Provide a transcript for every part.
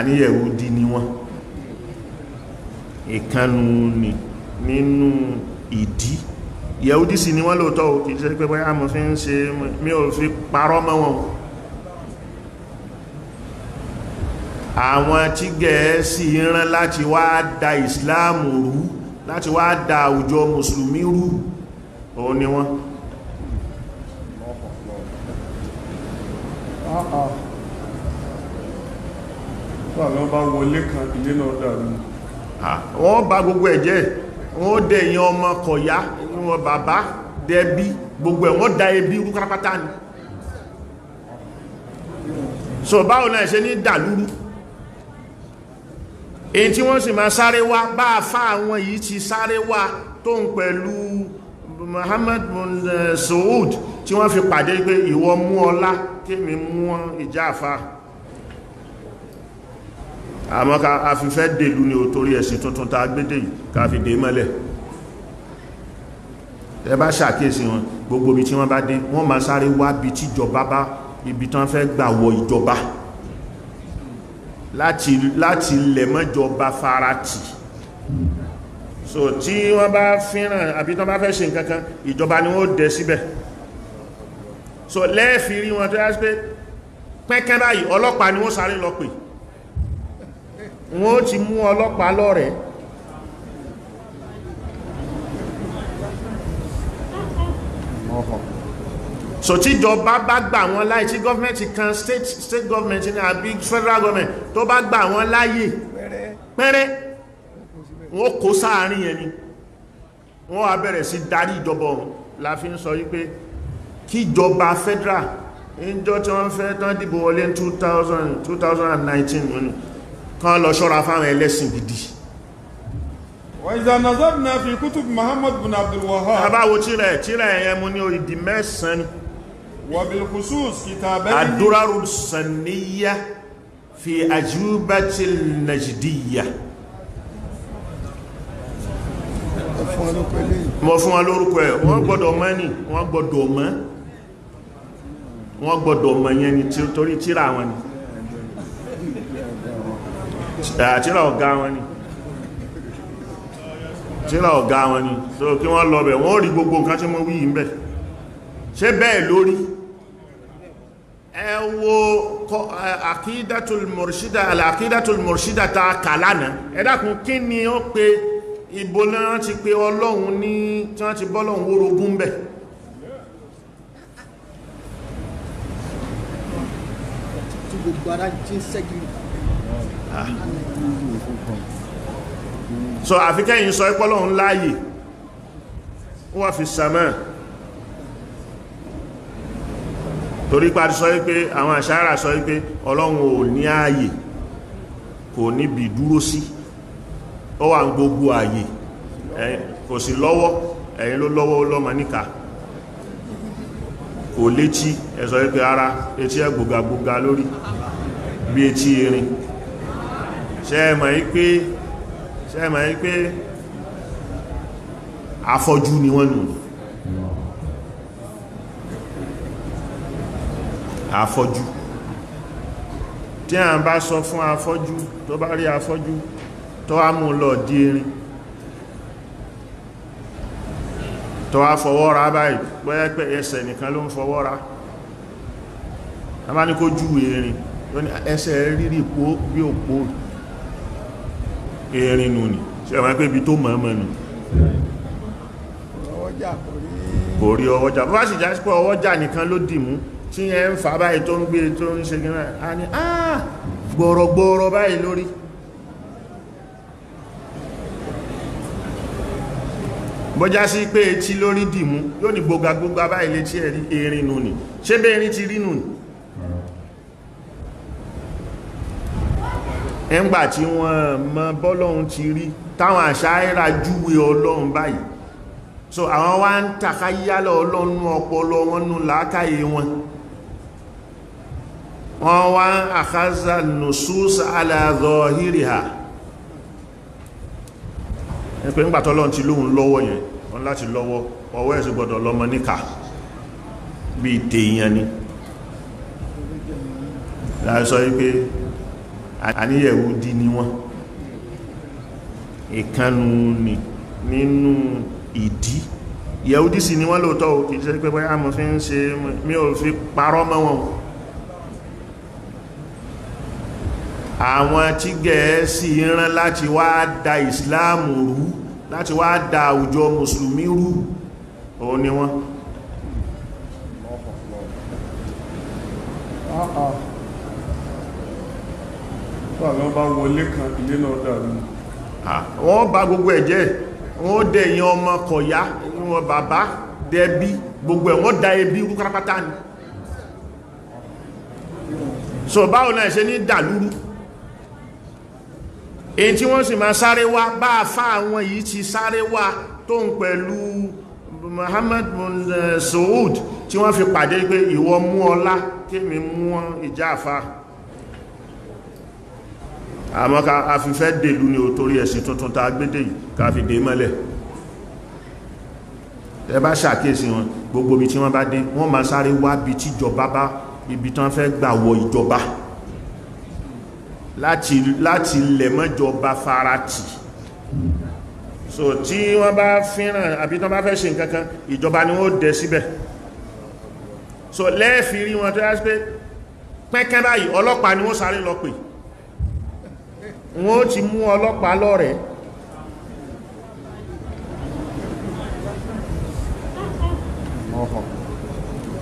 Àní Yẹ̀húdí ni wọ́n. Ìkanu ni nínú ìdí. Yẹ̀húdí sì ni wọ́n lóòótọ́ o, kìí ṣe pé bóyá mo fi ń ṣe, mi ò fi parọ́ mọ́ wọn. Àwọn tí Gẹ̀ẹ́sì rán láti wá da ìsìláàmù rú, láti wá da àwùjọ mùsùlùmí rú, òun ni wọ́n. Wọ́n bá wọlé kan ilé náà dàrú. Wọ́n bá gbogbo ẹ̀ jẹ́, wọ́n dẹ̀ yan ọmọ kọ̀yá, wọn bàbá dẹbí, gbogbo ẹ̀ wọ́n da ẹbí rú pátápátá ni. So báwo náà ṣe ní dàlúrú? Èyí tí wọ́n sì máa sáré wá, bá a fá àwọn yìí ti sáré wá tó ń pẹ̀lú Muhammad bin Saud tí wọ́n fi pàdé pé ìwọ mú ọlá kémi mú ìjà àfá. Àmọ́ ká a fi fẹ́ dèlú ní òtórí ẹ̀sìn tuntun tá gbédè yìí ká fi dé mọ́lẹ̀. Ẹ bá ṣàkíyèsí wọn, gbogbo ibi tí wọ́n bá dé wọ́n máa sáré wá bí tíjọba bá, ibi tán fẹ́ gbà wọ ìjọba láti lẹ̀ mọ́jọba farati. So tí wọ́n bá fẹ́ràn àbí tán bá fẹ́ ṣe nǹkankan, ìjọba ni wọ́n dẹ síbẹ̀. So lẹ́ẹ̀fì rí wọn tó yá sí pé pẹ́kẹ́ báyìí ọlọ́pàá ni wọ́n sáré lọ pè. Wọ́n ti mú ọlọ́pàá lọ́rẹ̀ẹ́. So tíjọba bá gbà wọ́n láyè, tí gọ́ọ̀mẹ̀ntì kan, state government ní àbí federal government tó bá gbà wọ́n láyè pẹ́rẹ́, wọ́n kó sáàrin yẹn ni wọ́n wá bẹ̀rẹ̀ sí darí ìjọba ọ̀hún. La fi ń sọ wípé kíjọba federal níjọ́ tí wọ́n fẹ́ tán dìbò wọlé ní 2019 kan lọ ṣọ́ra fáwọn ẹlẹ́sìn gidi. Wa idha nazarna fi kutub Muhammad bin Abdul Wahhab. Àbáwo tírà ẹ̀yẹn mú ní ìdí mẹ́sàn-án ni. Wa bil khusus kitabayn. Ad-Duraru Saniyya fi Ajubatil Najdiyya. Mo fún wọn lórúkọ ẹ̀, wọ́n gbọ́dọ̀ mọ̀ ní, wọ́n gbọ́dọ̀ mọ̀, wọ́n gbọ́dọ̀ mọ̀ yẹn ni torí tírà wọn ni, tírà ọ̀gá wọn ni, tírà ọ̀gá wọn ni. So kí wọ́n lọ bẹ̀, wọ́n rí gbogbo nǹkan tí mo wí yìí ń bẹ̀. Ṣé bẹ́ẹ̀ lórí? Ẹ wo Aqidatul Murshida, al-Aqidatul Murshida ta kà lánàá. Ẹ dákun, kí ni ó pe ìbò náà ti pe Ọlọ́run ní tí wọ́n ti bọ́lọ́run wórogún bẹ̀? Tí gbogbo ara jí sẹ́gìrì. So àfikẹ́yìn sọ ipọ́lọ́run láàyè wọ́n fi sàmà, torí parí sọ wípé àwọn àṣàrà sọ wípé Ọlọ́run ò ní ààyè, kò níbi dúró sí, ó wà ń gbogbo ààyè, kò sí lọ́wọ́, ẹ̀yin ló lọ́wọ́ ó lọ́mọ níka, kò létí, ẹ sọ wípé ara etí ẹ gbogagboga lórí bí etí erin. Ṣé ẹ mọ̀ wípé afọ́jú ni wọ́n nù? Afọ́jú tí a bá sọ fún afọ́jú, tó bá rí afọ́jú tó wá mú lọ dí erin, tó wá fọwọ́ ra báyìí, bóyá pé ẹsẹ̀ nìkan ló ń fọwọ́ ra, a bá ní kó jú erin, ẹsẹ̀ rírì pó bí òpó erin nù ní. Ṣe wọ́n pé ibi tó mọ̀ọ́mọ̀ nù kò rí ọwọ́jà. Bó bá sì já sí pé ọwọ́jà nìkan ló dì mú tí ẹ ń fà báyìí tó ń gbé tó ń ṣe gínà, a ní àà gbọ̀rọ̀gbọ̀rọ̀ báyìí lórí. Bọ́já sí pé etí lórí dìmú, yóò ní gbogagboga báyìí létí ẹ̀rí erin nù ní. Ṣé bẹ́ erin ti rí nù ní? Ẹngbà tí wọ́n mọ bọ́lọ́hun ti rí, táwọn àṣàírà júwe Ọlọ́run báyìí, so àwọn wá ń takayálọ̀ Ọlọ́run ọpọlọ wọn nú làákàyè wọn, wọ́n wá ń àkázà nùsùs ala zahiriha. Ẹ̀pẹ́ ńgbàtọ́ Ọlọ́run ti lóhun lọ́wọ́ yẹn, wọ́n láti lọ́wọ́, ọwọ́ ẹ̀sùn gbọ́dọ̀ lọ́mọ níkà bí tèèyàn ni. Láì sọ wípé Àní Yẹ̀húdí ni wọ́n. Ìkanu ni nínú ìdí. Yẹ̀húdí sì ni wọ́n lóòótọ́ o, kìí ṣe pé bóyá mo fi ń ṣe, mi ò fi parọ́ mọ́ wọn. Àwọn tí Gẹ̀ẹ́sì rán láti wá da ìsìláàmù rú, láti wá da àwùjọ mùsùlùmí rú, òun ni wọ́n. Àwọn bá wọlé kan ilé náà dàrú. Wọ́n bá gbogbo ẹ̀ jẹ́, wọ́n dẹ̀ yẹn ọmọ kọ̀yá, wọn bàbá dẹbí, gbogbo ẹ̀ wọ́n da ẹbí rú pátápátá ni. So báwo náà ṣe ní dàlúrú? Èyí tí wọ́n sì máa sáré wá, bá a fá àwọn yìí ti sáré wá tó ń pẹ̀lú Muhammad bin Saud tí wọ́n fi pàdé pé ìwọ mú ọlá kémi mú ìjà àfá. Àmọ́ ká a fi fẹ́ dèlú ní o torí ẹ̀sìn tuntun ta gbédè yìí ká fi dé mọ́lẹ̀. Ẹ bá ṣàkíyèsí wọn, gbogbo ibi tí wọ́n bá dé wọ́n máa sáré wá bí tíjọba bá, ibi tán fẹ́ gbà wọ ìjọba láti lẹ̀ mọ́jọba farati. So tí wọ́n bá fẹ́ràn àbí tán bá fẹ́ ṣe nǹkankan, ìjọba ni wọ́n dẹ síbẹ̀. So lẹ́ẹ̀fì rí wọn tó yá sí pé pẹ́kẹ́ báyìí ọlọ́pàá ni wọ́n sáré lọ pè. Wọ́n ti mú ọlọ́pàá lọ́rẹ̀ẹ́.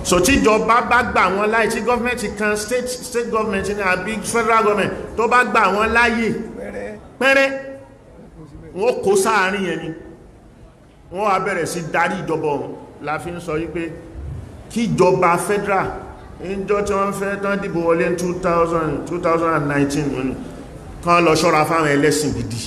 So tíjọba bá gbà wọ́n láyè, tí gọ́ọ̀mẹ̀ntì kan, state government ní àbí federal government tó bá gbà wọ́n láyè pẹ́rẹ́, wọ́n kó sáàrin yẹn ni. Wọ́n á bẹ̀rẹ̀ sí darí ìjọba ọ̀hún. La fi ń sọ wípé kíjọba federal níjọ́ tí wọ́n fẹ́ tán dìbò wọlé ní 2019 ní kán lọ ṣọ́ra fáwọn ẹlẹ́sìn gidi.